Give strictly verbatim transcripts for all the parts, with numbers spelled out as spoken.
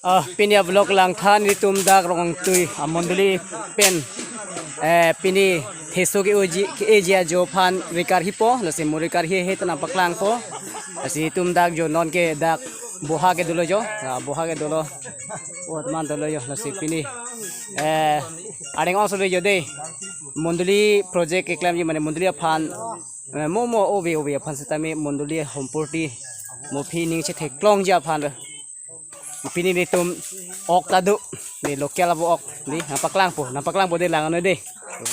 Ah, pini a-vlog langthan, netum dak Rongtui amondoli pen, eh, pini theso ke-oji, ke-eji ajo aphan rikar hipo, lasi mo rikar hi he ta nangpaklangpo. Lasi netum dak jo non ke dak boha ke dolo jo, ah, boha ke dolo. Ot man dolo jo, lasi pini, eh, areng ong solo jo dei. Mondoli project keklemji mane mondoli aphan, eh, mo mo ove ove aphan setame mondoli hompurti mo aphi ning chetheklongji aphan. Pini netum ok ta do. Dei local abo ok. Dei nangpaklangpo, nangpaklangpo dei lang ano dei.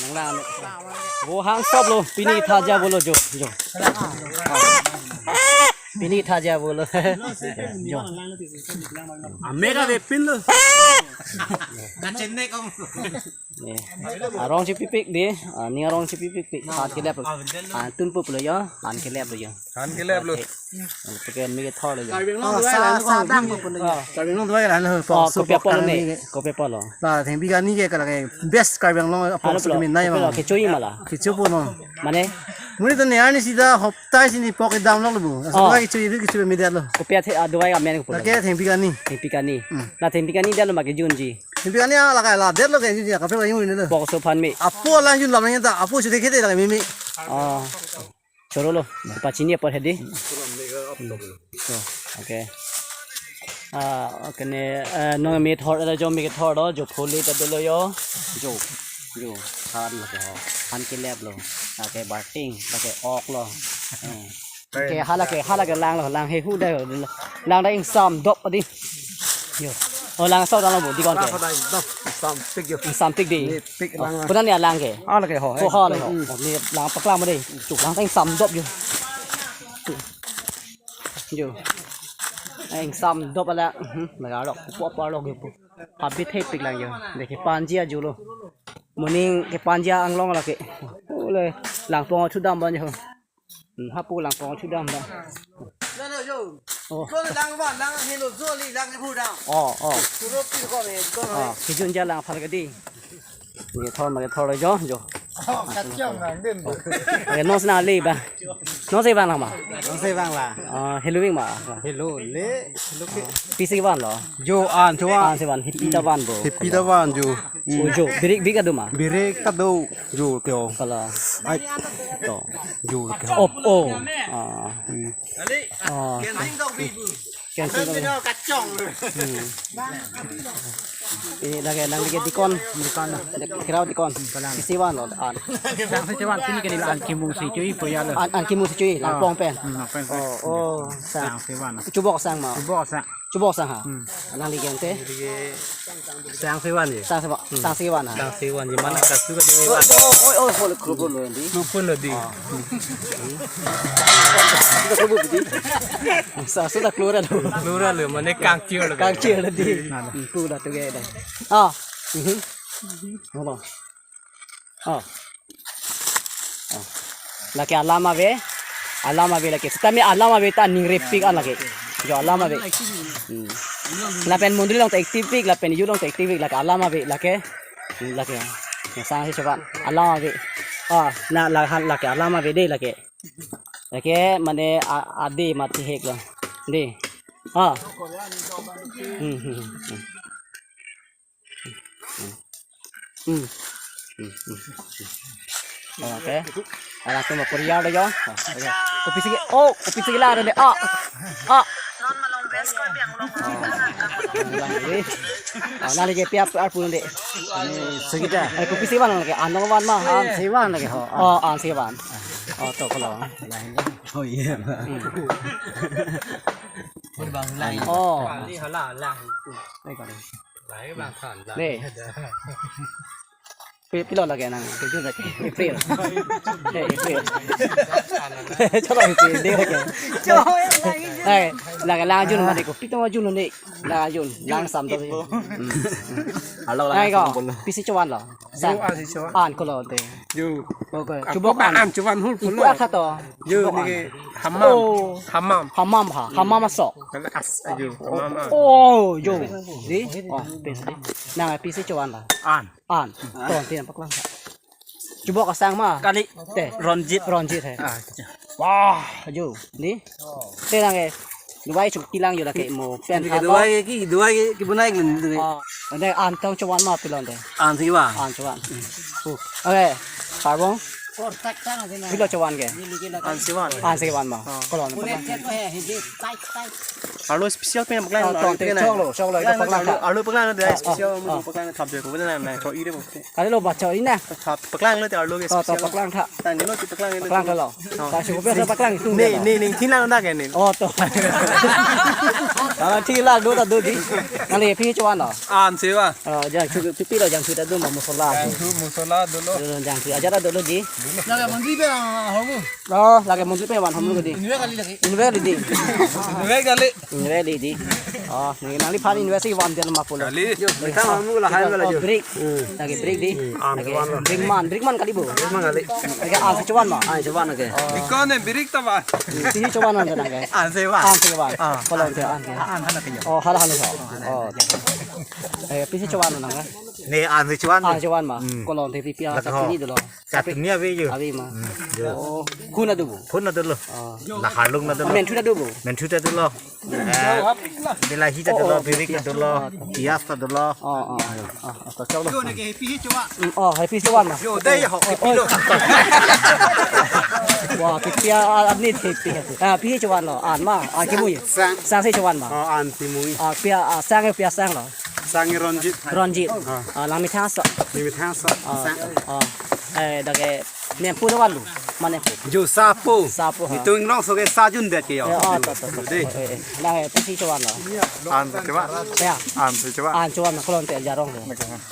Nanglang ano. Bo hang sop lo, pini thaja bolo jo, jo. Pini thaja bolo. Jo. Amega be pin lo. Kachenne kong. Eh, arong chepipik dei, ah, ning arong chepipik pik, hat kelep lo. Ah, tunpo pulo jo, han kelep lo jo. Han kelep lo. Oke, mi kethor lo jo. Ah, sa, sa dang po pulo jo. Karbi Anglong dua kan, oh, so kopi apot lo pok ne, kami ke. Kopi apot lo. La, thengpi kani ke kala ke best Karbi Anglong apot. Ano so pulo, kami nai kopi lo, ma. Kecho-i ma la. Kecho po no. Mane? Muri to ne ani sida hoptai sini pok dam lo bu. Asa Oh. Dua kecho-i, kecho-i media lo. Kopi athe, ah, dua amen ko pulo. Lake thengpi kani. Thengpi kani. Hmm. La thengpi kani dia lo ma kejunji. Thengpi kani ala ka la det lo ke ji ka pe la yung ne lo. Pok so aphan me. Apo la jun lam ne ta apo chu de khete la me me. Ah. Choro lo. Pachini apor hedi. So, okay. Ah, okay ne, eh, non me thor la jo me thor do jo phuli ta dolo jo. Jo. Jo. Han lo ho. Han kelep lo. Okay, bating, okay, ok lo. Eh. Ke hala ke, hala ke lang lo, lang he hu da, lang da ingsam dop adi. Jo. Oh, lang so dang lo bu, dikon ke. Lang so dang dop, ingsam pik jo. Ingsam pik dei. Ni pik lang. Oh, punan ne lang ke. Ah, lake ho. Ko ha le ho. Hmm. Oh, ni lang paklang ma dei. Chuk lang da ingsam dop jo. Jo. Ingsam dop ala. Hmm, laga lok, po po lok jo. Habit he pik lang jo. Dei kepanji ajo lo. Moning kepanji anglong lake. Ole, langpong thu dam ban jo. Hmm, hapu langpong thu dam da. No, no, yo. Oh. Ko lang ba, lang helo zo li lang phu da. Oh, oh. Suro pi ko me, ko me. Oh, kijun ja lang phal ke dei. Ye thor ma ke thor jo, jo. Oh, kachong lang din. Oke, non sena le ba. Non se bang la ma. Non se bang la. Ah, helo bing ma. Helo le, helo ke. Pisi bang lo. Jo an, jo an. An se bang, hipi ta bang bo. Hipi ta bang jo. Oh, jo, birik bik adu ma. Birik ta do. Jo ke ho. Kala. Ai. To. Jo ke ho. Op, oh. Ah. Hmm. Ah. Kensing dok bi. Kensing dok. Kacong. Hmm. Ini lake nangli ke dikon. Dikon. Kira dikon. Kalang. Pisi bang lo an. Sang si chewan pini ke ni an kimung si chui po ya lo. An, an kimung si chui, ah, langpong pen. Hmm, langpong pen. Oh, oh, sang. Sang si chewan. Chubok sang ma. Chubok sang. Chubok sang ha. Hmm. Nangli ke ante. Sang si chewan ye. Sang si chewan. Hmm. Sang si chewan ha. Sang si chewan ye. Mana kasu ka dei wan. Oh, oh, oh, oh, oh, krupo lo di. Krupo lo di. Ah. Sudah krupo di. Sa sudah keluar lo. Keluar lo, mane kangkir lo. Kangkir lo di. Mana? Hmm, keluar tu ke dah. Ah. Mhm. Apa? Oh. Oh. Lake alam ave. Alam ave lake. Setame alam ave ta ningrepik an lake. Jo alam ave. Hmm. Lapen mondoli along ta active pik, lapen youth along ta active pik, lake alam ave lake. Hmm, lake. Sang si chewan. Alam ave. Ah, na la han lake alam ave dei lake. Lake mane a, ade mati hek lo. Dei. Ah. Hmm, hmm, hmm. Hmm. Hmm. Hmm, hmm, hmm. Okay. Alang tu ma Korea do jo. Okay. Kopi sigi. Oh, kopi sigi la de. Ah. Ah. Oh, alang ini. Oh, nangli ke piap ar pun de. Ini sigi ta. Eh, kopi sigi bang ke anong bang ma. An si bang lake ho. Oh, an si bang. Oh, to kalau. Oh, iya. Hmm. Oh. Ini hala, hala. Ini kan. Dei. Pi, pilo lake nang, kejun lake. April. Dei, April. Chalo April, dei lake. Chalo lake. Eh, lake lang jun mane ko, pi tong jun ne. Lang jun, lang sam to. Hmm. Alo lang ko, pisi chewan lo. Sang. Jo an si chewan. An ko lo te. Jo. Okay. Chubok an. An chewan hul pulo. Iku akha to. Jo. Chubok ni an. Ke hamam. Oh. Hamam. Hamam ha. Hamam asok. Kala as ajo. Hamam an. Oh, jo. Dei? Oh, pis dei. Nang pisi chewan la. An. An. Ton tin paklang. Chubok asang ma. Kali. Te. Ronjit. Ronjit he. Ah, jo. Wah, jo. Dei? Te nang ke. Dubai chok pilang yo lake mo pen Dubai ke ki, Dubai ke ki bunai glen tu. Oh, ande an tong chovan ma pilon de. An si ba. An chovan. Oh, okay. Parbong. Pilo chovan ke. An si ba. An si van ma. Kolon. Arlo special pen paklang. Choklo, choklo, paklang. Arlo paklang de special mo paklang thap je ko na na to ire mo. Kali lo bacho ina. Thap paklang lo te arlo ke special. Paklang tha. Tang ni lo ti paklang ni. Paklang lo. Ta si ko paklang tu. Ni ni ni thin lang na ke ni. Oh to. Ala thin lang do ta do di. Nali pi chovan lo. An si ba. Oh, jangthu pipi lo jangthu ta do ma mosola. Jangthu mosola dolo. Jangthu ajar dolo di. Lake mandi pe hormu. Oh, lake mandi pe van hormu di. Inve kali lake. Inve di. Inve kali. Inve di. Oh, ni nangliphan inve si van dia ma pulo. Kali. Yo, kita hormu la hai la jo. Break. Lake break di. Lake break man, break man kali bo. Break man kali. Lake an si chovan ma. An chovan ke. Ikon ne break ta ba. Si chovan an nang ke. An si ba. An si ba. Kolon te an ke. An hala ke. Oh, hala hala. Oh. Eh, pisi chovan nang ke. Ne an si chovan. An chovan ma. Kolon te pipi a sa pini dolo. Chatni ave jo. Ave ma. Oh, khun adu bo. Khun adu lo. Oh. La harlung adu lo. Menthu adu bo. Menthu adu lo. Eh, bilahi ta dolo, birik ta dolo, pias ta dolo. Oh, oh, oh, oh, to choklo. Yo ne ke pi chovan. Oh, hai pi chovan ma. Yo, dei ho, pi lo. Wa, pi pi a, a, ni the pi. Ah, pi chovan lo. An ma, an ke mui. Sang. Sang si chovan ma. Oh, an si mui. Ah, pi a, ah, sang pi a sang lo. Sang Ronjit. Ronjit. Ah, lang methang so. Ni methang so. Ah, sang. Ah. Eh, dak ke Nempu lo vanlo, ma nempu. Jo sapo. Sapo, ha. Nitung nong so ke sajun det ke yo. Eh, oh, to, to, to, to. Dei. Eh, eh. Nang, eh, pisi chovan lo. An si chovan. Ya. An si chovan. An chovan, kolon te jarong ke.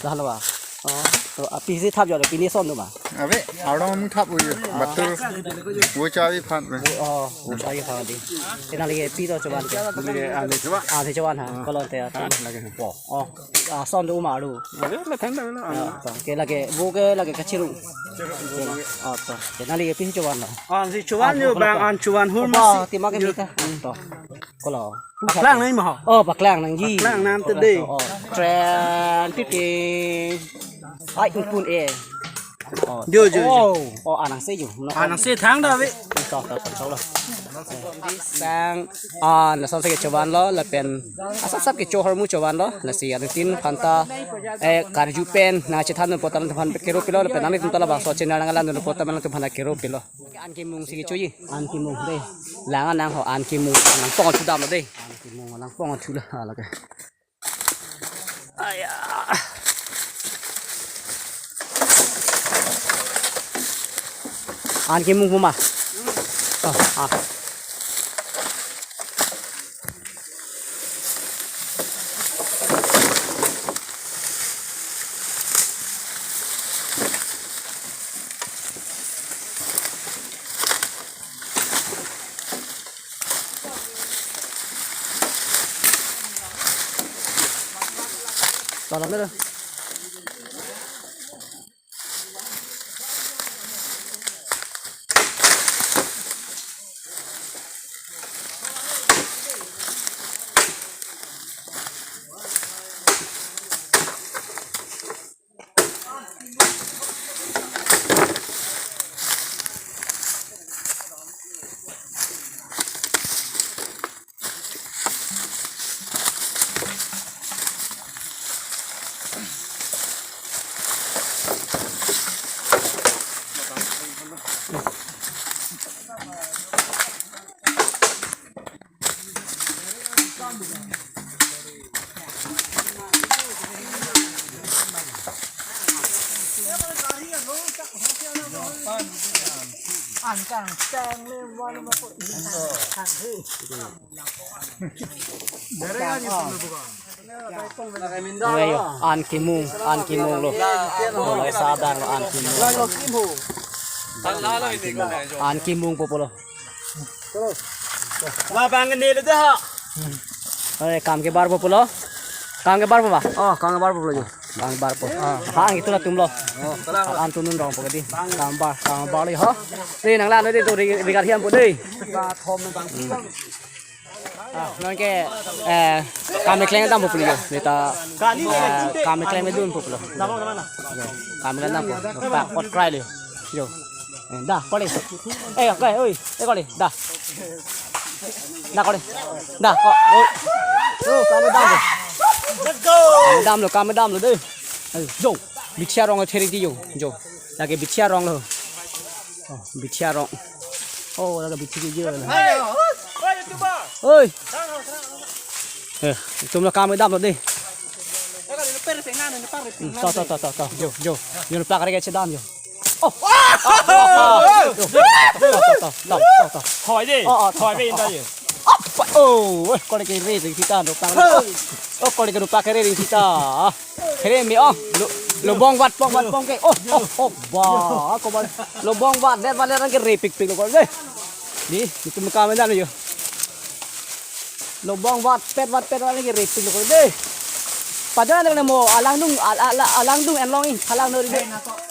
Dah lo ba. Oh, to, ah, pisi thap jo, pini son do ba. Ave, arong thap u jo. Batur. Wo chavi phan me. Oh, wo chavi phan di. Kena lagi pi to chovan ke. Lagi an si chovan. An si chovan ha. Kolon te, ah, lagi po. Oh, ah, son do ma ru. Ave, la thang da la. Ah, to. Ke lake, bo ke lake kachirung. Oh, to. Ke nali ke pisi chovan lo. An si chovan jo bang, an chovan hur ma si. Ti ma ke mita. To. Kolo. Paklang nang ma. Oh, paklang nangji. Paklang nang te dei. Oh, tren pipi. Ai, pun e. Oh. Jo, jo, jo. Oh, anang se jo. Anang se thang da ve. To, to, to, to lo. Sang, ah, lason si ke chovan lo, lapen asap sap kecho hormu chovan lo, lasi anutin phanta, eh, karju pen nangchethan dun apot alangliphan kero pilo, lapen nanglitum ta labangso channel nanglang dun apot alangliphan kero pilo. An kemung si kechoji, an kemung dei. Lang anang ho an kemung, lang pong chu dam lo dei. An kemung, lang pong chu la, lake. Aya. An kemung pu ma. Oh, ah. Salam ya. Ayo, an kemung, an kemung lo. Lo, lo, sadang lo, an kemung. An kemung po pulo. Ma bang ne le da. Eh, kam kebar po pulo. Kam kebar po ba? Oh, kam kebar po pulo jo. Kam kebar po. Ha, itu latum lo. An tunun rong po kedi. Kam bar, kam bar le ho. Dei nanglang dei tu ri-, rigar hiam po dei. Ah, non ke, eh, kam keklem dam po pulo. Neta, eh, kam keklem dun po pulo. Kam keklem dam po. Pak pot krai le. Jo. Eh, da, koli. Eh, koli, oi, eh, koli, da. Da kore. Da ko. Oh. Oh, kam damlo. Let's go. Kam damlo, kam damlo de. Ayo, jo. Bithi arong theri di jo. Jo. Lake bithi arong lo. Oh, bithi arong. Oh, lake bithi di jo. Oi. Eh, itum lo kam damlo de. Hmm, to, to, to, to, to. Jo, jo. Jo, plak reke chedan jo. Oh. Oh, oh, oh. Jo, jo, jo, jo, jo. ถอยดิ อ๋อ อ๋อ ถอยไปอินได้อยู่ Oh, oh, oh, kole ke re ring sita do pang. Oh, kole ke rupa ke re ring sita. Kere mi oh, lo, lo bong vat pong vat pong ke. Oh, oh, oh, ba, ko ba. Lo bong vat det vat det ke re pik pik lo kole. Di, di tum kam dan yo. Lo bong vat pet vat pet vat ke re pik lo kole. Pajan ne mo alangdung al, al, alangdung en long i, alang no ri.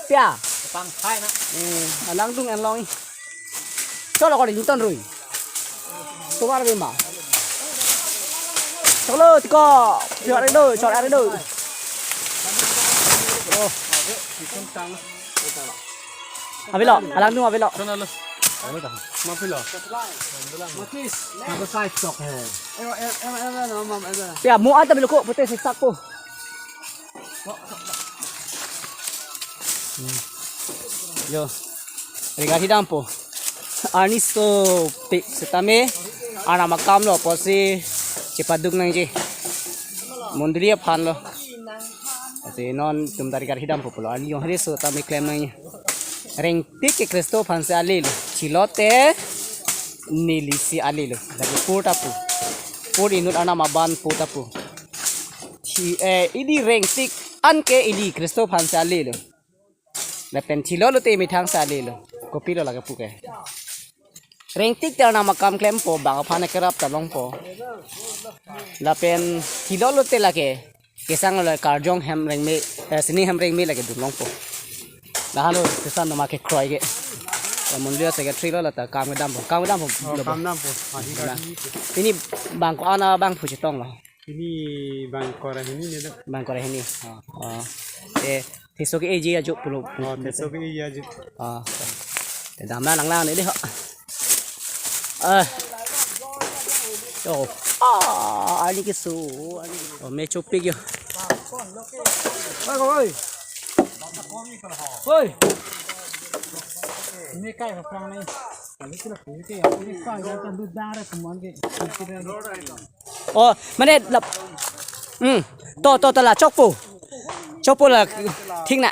Pia. Pang phai na. Eh, alangdung en long i. Cholo kore Newton rui. Tovar bima. Cholo tiko. Chor edo, chor edo. Oh. Avelo, alangdung avelo. Sana lo. Ano ta? Mapilo. Matis. Ako side talk hai. Ya, mo ata bilo ko, pute si tak po. Hmm. Yo. Rigar hidampo. Arni sopik setame. Arnam akam lo pusi chepaduk nangji. Mondoli aphan lo. Ase non itum ta rigar hidampo pulo. Arni yo hari setame klem nangji. Rengtik ke Khristo aphansi ale lo. Thilote nelisi ale lo. Lake pur ta pu. Pur inut arnam aban pu ta pu. Thi, eh, ili rengtik an ke ili Khristo aphansi ale lo. Lapen thilo lote methangsi ale lo. Kopilo lake pu ke. Rengtik te arnam akam klempo, bang aphan kerap ta longpo. Lapen thilo lote lake kesang lo karjong hem rengme, eh, sini hem rengme lake dun longpo. Lahalo kesan nama ke kroi ke. Mondoli secretary lo lata kam kedampo. Kam kedampo. Oh, lo kam dampo. Ahi, ahi. Pini bang ko-an abang pu chetong lo. Pini bang kora hini ne do. Bang kora hini. Oh. Oh. Eh, thiso ke eji ajo pulo. Oh, thiso ke eji ajo. Oh. Te dam na lang lang ne de ho. Ah. Yo. Ah, ani ke su. Ani. Oh, me chopik yo. Oi, oi. Oi. Me kai ka prang nai. Kali kilo kilo ke ya. Ini kan ya tu dudang re teman ke. Oh, mane lap. Hmm. To, to, to la chokpo. Chokpo la thik na.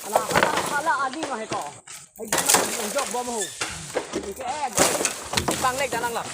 Hala, hala, hala, adi ma he ko. Ai, jok bom ho. Ke, eh, pang lek danang la.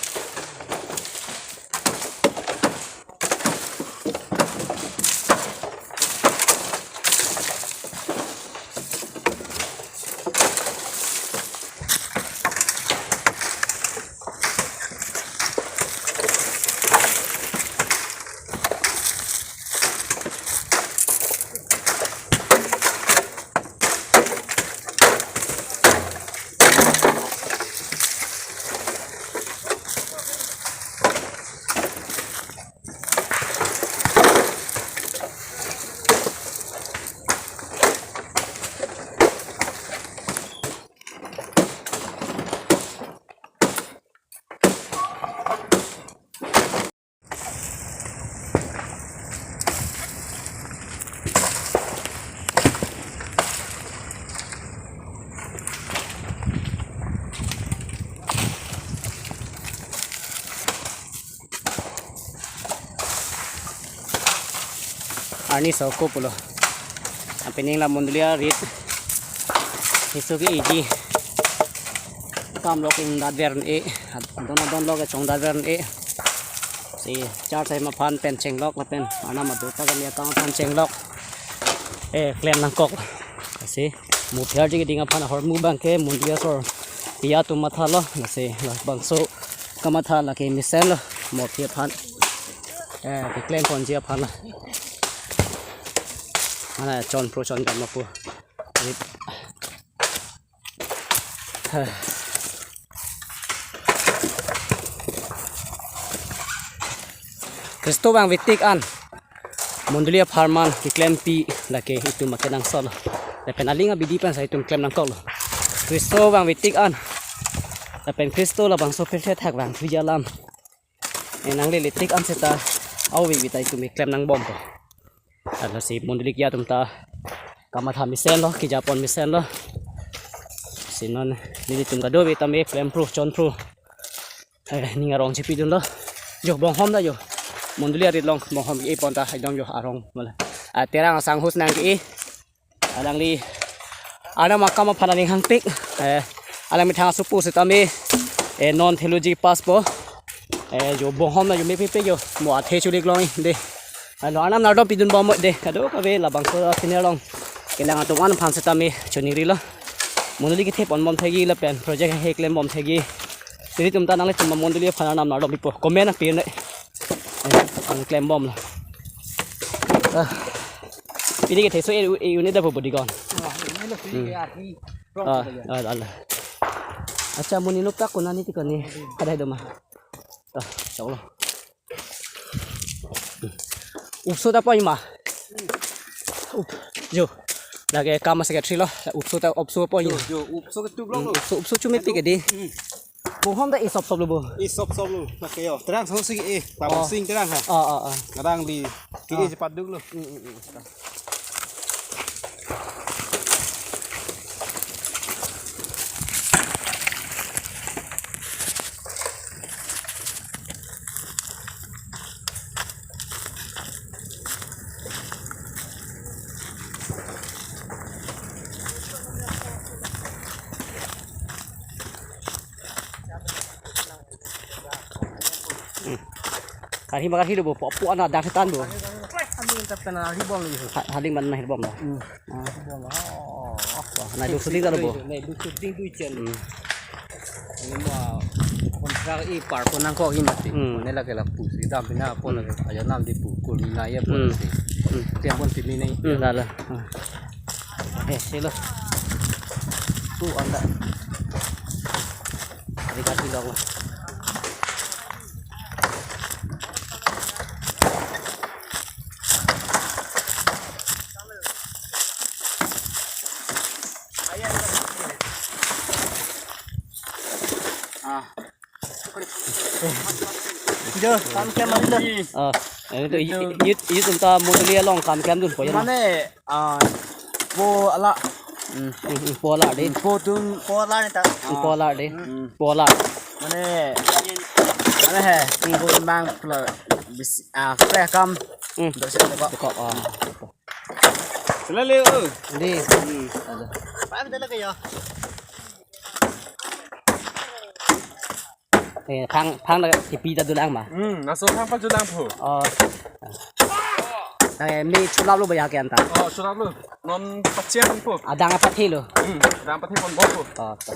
Arni soko pulo. Apening la mondoli arit. Thiso ke eji. Kam lok ingdat ver e. Don don lok chongdat ver e. Eh, church ahim aphan pen chenglok lapen Arnam ador ta kami akam aphan chenglok, eh, klem nangkok. Lasi mo phiar ji keding aphan ahormu abangke mondoli asor pi atum mathalo. Lasi labangso kamatha lake mesenlo, mo aphi aphan, eh, keklem ponji aphan lo. Ana chonpro chondam apo. Khristo vangvetik an mondoli apharman keklempi lake itum akenangsot lo. Lapen aling abidi pen si itum klem nangkoklo. Khristo vangvetik an lapen Khristo labangso pirthe thak vangthuji alam, eh, nangleletik an seta avi vita itum klem nangbompo. Lasi mondoli ke-ong atum ta kamatha mesenlo, kejapon mesenlo. Lasi non nelitum kadokave tame klempro chonpro, eh, ning arong chepidunlo. Jo, bonghom ta jo. Mondoli arit along bonghom ke-e pon ta ekdom jo arong mala. Ah, Terang asang hus nang ke-e. Alangli Arnam akam aphan aning hangpik. Eh, alang methang asopo setame, eh, non theology pass po. Eh, jo bonghom ta jo mepipe jo. Mo athe chulik long de. Alo Arnam nangdom pidunbom de. Kadokave labangso senior along kelang atum an aphan setame choningrilo. Mondoli kethe ponbom thekji lapen project he klembom thekji, nelitum ta nanglitum mondoli aphan Arnam nangdom pipo. Comment nangpi ne. Eh, ang klembomlo. Ah. Pini kethe so e, e unit da po bodi kon. Ah, ah, ala. Accha, mo ne nuktak konat ni ti koni. Kadai do ma. Ah, choklo. Upso ta pon ma. Up, jo. Lake akam secretary lo. Upso ta upso pon. Jo, jo, upso ketuklonglo. Upso, upso chumepik ke di. Hmm. Bonghom ta e sop sop lo bo. E sop sop lo. Lake yo. Terang song si e. Tabang sing terang ha. Ah, ah, ah. Kadang di ke-e chepaduklo. Hmm, hmm, hmm. Hmm. Karhi ma karhi lo bo, po po ana dak tan bo. Aning ta pen arhi bom lo. Ha-, haling man na hirbom lo. Hmm. Ah. Bom lo. Oh. Wah, na duk shooting ta lo bo. Na duk shooting tu ichen. Hmm. Ini ma kontrak i par ko nangkok i mati. Hmm. Ne lake lapu si dam pina pon lake. Ajo nam di pu kur ni na ya pon si. Hmm. Tiang pon pini nai. Hmm, la la. Ah. Eh, silo. Tu anda. Di kaki dong. Ah. Jo, kam klem mati lo. Ah, ini tu i-, i-, i-, itum ta mondoli along kam klemdunpo ya. Mane, ah, po ala. Hmm, hmm, hmm, po ala de. Po atum. Po ala ni ta. Hmm, po ala de. Hmm. Po ala. Mane, mane he, hmm, po mang pula bis, ah, pre kam. Hmm. Dok sih kok. Kok, ah. Selalu, oh. Di. Hmm. Ada. Pak, kita lagi ya. Eh, phang, phang na kipi ta dolang ma. Hmm, laso phang pa dolang po. Oh. Nang, eh, me chulap lo ba ya ke anta. Oh, chulap lo. Non pachia po. Adang apa thi lo? Hmm, adang apa thi pon bo po. Oh, to.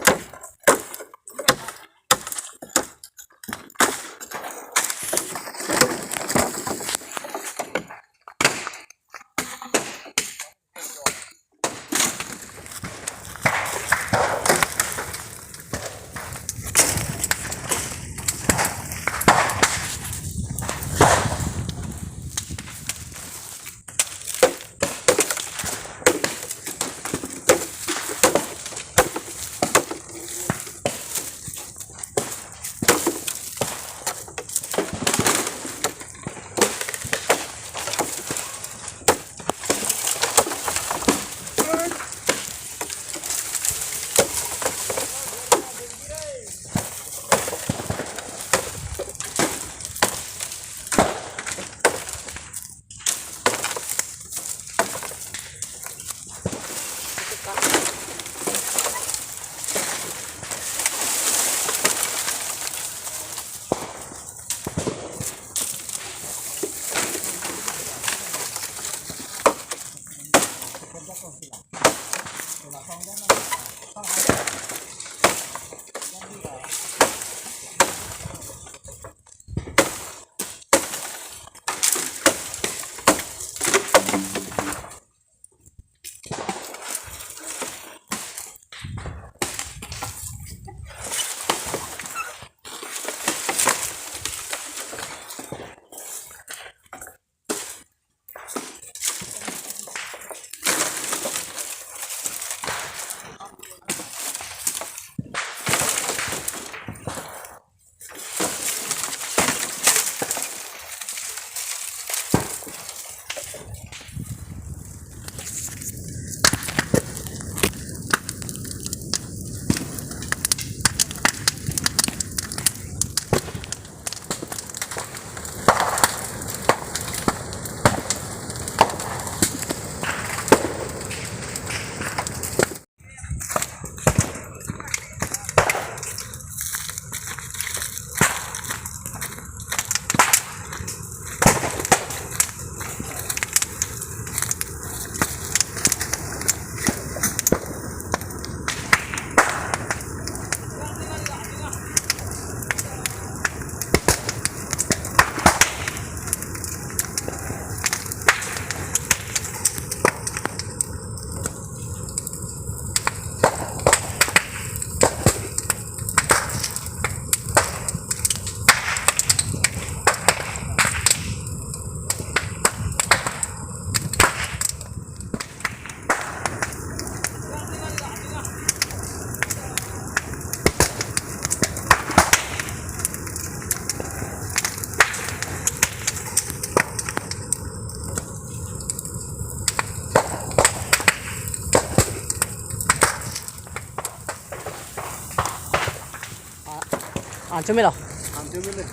An chomelo? An chomelo.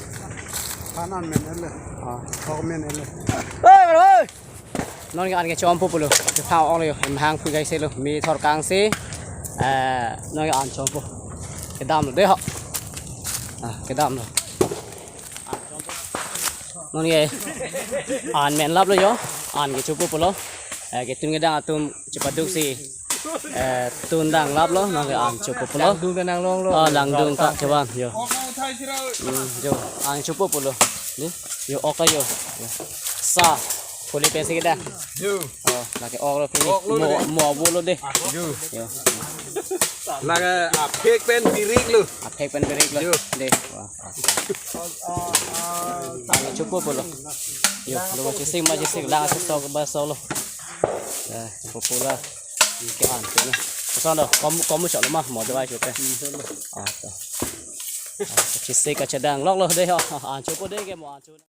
An an men ele. Ah. Kok men ele. Oi, bro, oi. Non ke an ke chompo pulo. Ke phang ong lo yo. Em hang phu kai se lo. Mi thor kang se. Eh, non ke an chompo. Kedam lo de ho. Ah, kedam lo. Non ke an men lap lo yo. An ke chopo pulo. Eh, ketun kedang atum chepaduk si. Eh, tun dang lap lo, non ke an chopo pulo. Langdung ta nanglong lo. Oh, langdung ta chevan, yo. Hmm, yo, an chopo pulo. Ni, yo, ok yo. Yo. Sa, puli pensi kita. Yo. Oh, lake ok lo pini. Ok lo mo, lake. Mo avo lo de. Yo. Yo. Lake aphek pen birik lo. Aphek pen birik lo. Yo. De. Wah. An chopo pulo. Yo, lo ma chisik, ma chisik, lang chisok ba solo. Eh, popular. Ke an, ke na. Koson do, kom, kom chok lo ma, mo dawai chok ke. Ah, to. Ah, chisik kachedang lok lo de ho. An chopo de ke mo an cho.